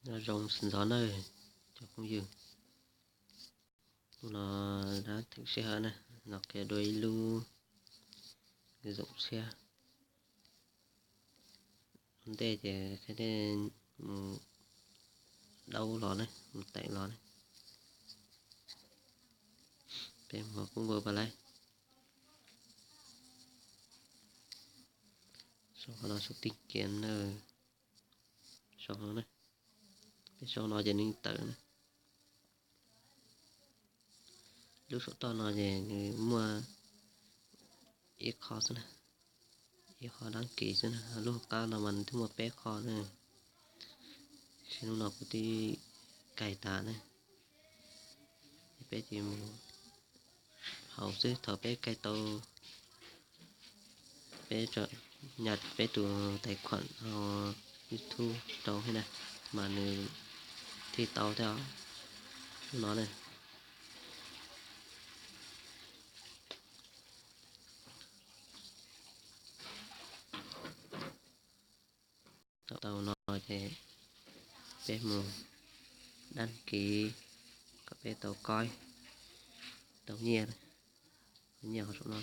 Nyob zoo sawv ntxov nawb cov phooj ywg. Hnub no dab theem sij hawm na, los qhia dua ib lub zoo tshiab. Ua ntej ces thiaj li mus daub los ne, mus teem los ne. Peb mus kuv npua pas laib. Sau qhov no sau tij kiav na, sau no na. Peb sau no ces nws tawm na. Lub saum toj no ces nws muaj ib qho xwb na, ib qho dab kiv xwb na. Lub hauv qab no mas nws twb muaj peb qho na. Tab sis hnub no kuv twb kais tas na. Peb ces mus hauv xwb, thaum peb kais tau, peb nyas peb tus tais khuam YouTube rau thiab na, mas nws thiaj tau thiab no na. Tau no ces peb mus dab kiv kom peb tau koib, tau nyiaj, nyiaj qhov saum no.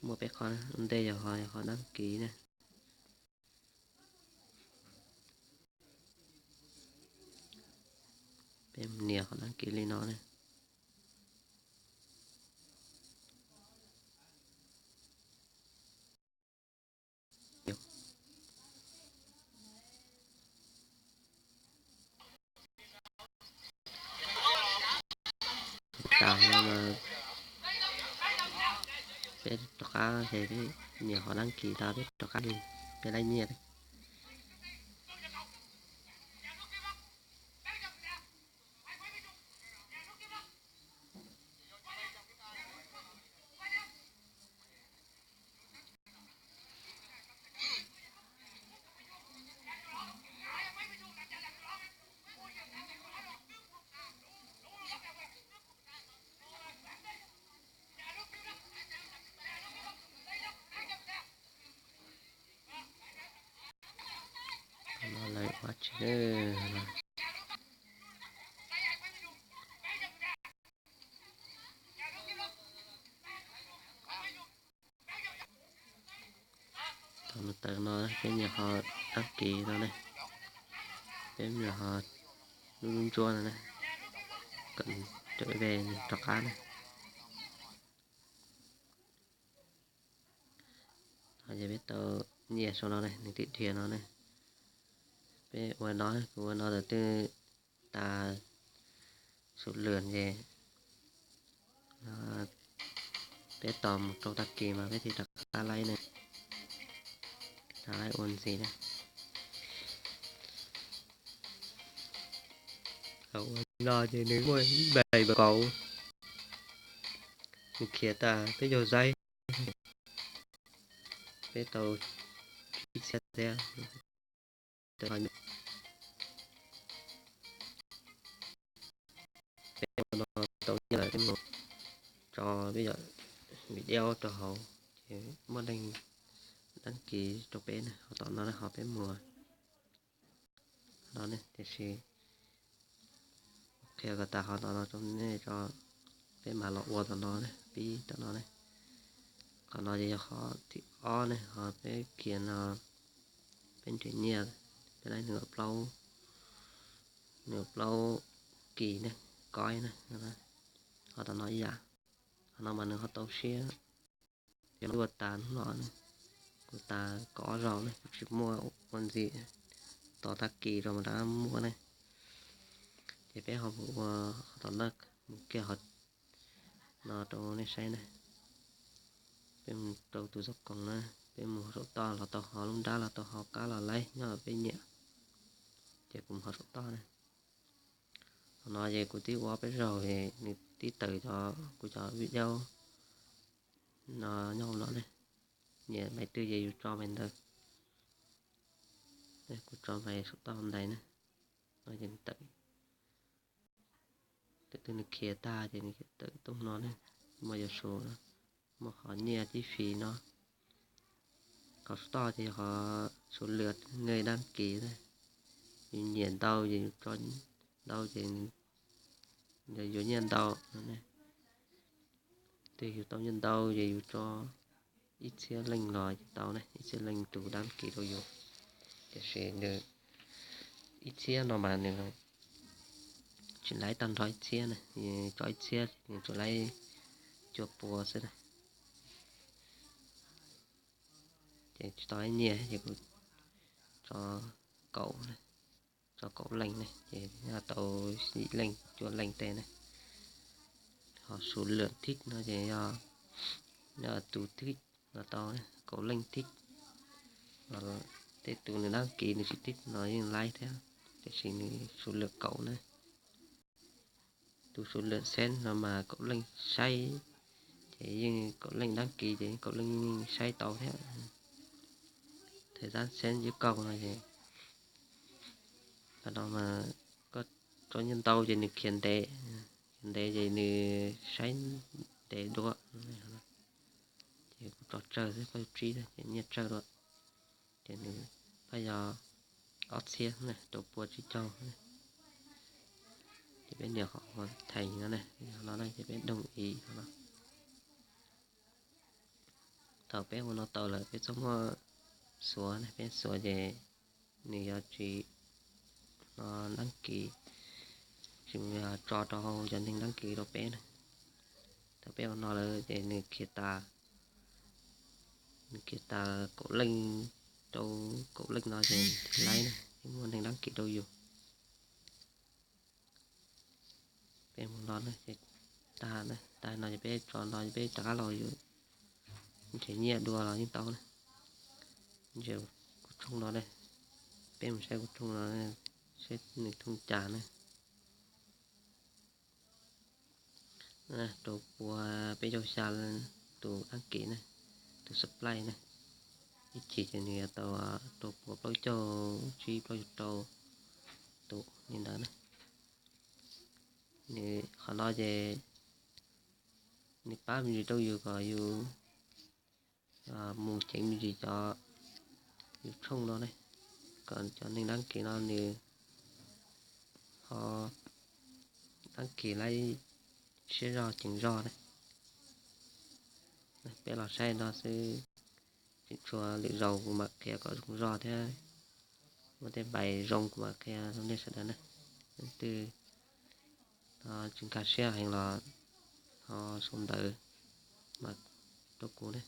Muaj peb qho, ua ntej yog qhov dab kiv na. Peb mus nias qhov dab kiv li no na. Tas no mas peb rov qab, nias qhov dab kiv tas peb rov qab, peb laib nyiaj. No lawv ua tsis Thaum nws tawm no peb nias qhov dab kiv no ne, peb nias qhov lub ntsuab no ne, kom rov qab ne. Ces peb tau nyiaj sau no ne, nws tim dhia no ne. Peb ua no, kuv ua no tam twg tas su lwm ces peb tos mus rau tag kis mas peb thiaj rov qab laib ne, rov qab ua ntxiv na. Ua no ces nws muaj ib npais npam kauv, nws khiav tas peb yog zaib, peb tau ib txhiab thiab. Peb ua no tau nyiaj lawm peb mus tso peb yom video rau hauv ces muaj neeg dab kiv rau peb na. Ho tom no ho peb mus no ne, tiam sis qhia kom tas qhov no no rau nej tso, peb mam los ua tom no ne, pib tom no ne. Qhov no ces yog qhov thib ob ne, ho peb kiag no peb nrhiav nyiaj, peb laib nws plaub, nws plaub kis ne, koib ne. Ho tom no ib yam, qhov no mas nws ho tau siab. Ces ua tas hnub no ne, kuv tas kaum ob zaug ne, kuv tsis muaj ua ntxiv, tos tag kis rau mas rov muaj ne. Ces peb ho mus ua qhov tom no, mus kiag qhov no rau nej saib ne. Peb mus rau tus zaj koom na, peb mus saum toj los tau hov, lub nrab los tau hov, qab los laib nyob peb nyiam. Ces kuv mus hov saum toj na. Qhov no ces kuv twb ua peb zaug, nws twb tawm cov, kuv cov video no nyob hauv no ne. Nyiam npais twg ces yus tso npais ntawd. Kuv tso npais saum toj hauv ntaiv na. No ces nws tawm, thaum twg nws khiav tag ces nws tawm tuaj no ne. Muaj yus su, muaj qhov nyiaj cib fis no. Qhov saum toj ces yog qhov su lwm nqe dab kiv na. Nyiam ntau ces yus tso ntau ces yuav nyiaj ntau. Twg yus tau nyiaj ntau ces yus tso ib txhiab leej los yeej tau ne, ib txhiab leej tus dab kis rau yus. Tiam sis nws ib txhiab no mas nws tsis laib tag nrho ib txhiab na, tso ib txhiab nws tsuas laib cuaj pua xwb na. Ces tsis tau ib nyiaj ces kuv tso kaum, tso kaum leej ne, ces yog tau yim leej cuaj leej tej ne. Ho số lượng thích no ces yog tus thích no tau kaum leej thích. Tej tus nws đăng ký nws tsis thích no yeej laib thiab, tiam sis nws số lượng kaum na. Tus số lượng xem no mas kaum leej saib, ces yeej kaum leej đăng ký ces yeej kaum leej yeej saib tau thiab. Thời gian xem ib kaug no ces qhov no mas koj tso nyiaj ntau ces nws khiav ntev, khiav ntev ces nws saib ntev dua. Ces kuv tso tsawg xwb, plaub caug tsib ces nyiaj tsawg dua. Ces nws pab yog ob txhiab rau pua tsib caug. Ces peb nias qhov theem no ne, no ces peb đồng ý no. Thaum peb ua no tau lawm peb txhob muab xuav ne, peb xuav ces nws yuav tsis đăng ký, tsis tso rau hauv cov neeg đăng ký rau peb na. Thaum peb ua no lawm ces nws khiav tas, nws khiav tas kaum leej rau kaum leej no ces thiaj laib na, thiaj muaj neeg đăng ký rau yus. Peb mus no ces tag, tag no ces peb tso no ces peb rov qab los yus nrhiav nyiaj dua los yeej tau na. Nrhiav kuv tshooj no ne, peb mus saib kuv tshooj no, saib nws thooj cas ne. Rau pua peb caug xya tus đăng ký ne, tus subscribe ne. Ib chim ces nws yuav tau rau pua plaub caug tsib plaub caug rau tus li ntawd ne. Nws qhov no ces nws pab me ntsis rau yus kom yus mus ceev me ntsis cov yus tshooj no ne, kom cov neeg đăng ký no nws ho đăng ký laib siab zog ceev zog ne. Peb los saib no xwb, tseem tshuav lwm zaus kuv mam qhia kom zoo zog thiab, muaj tej npais zoo kuv mam qhia rau nej sawv daws na. Leej twg tsis nkag siab heev los ho sau ntawv mas rau kuv ne.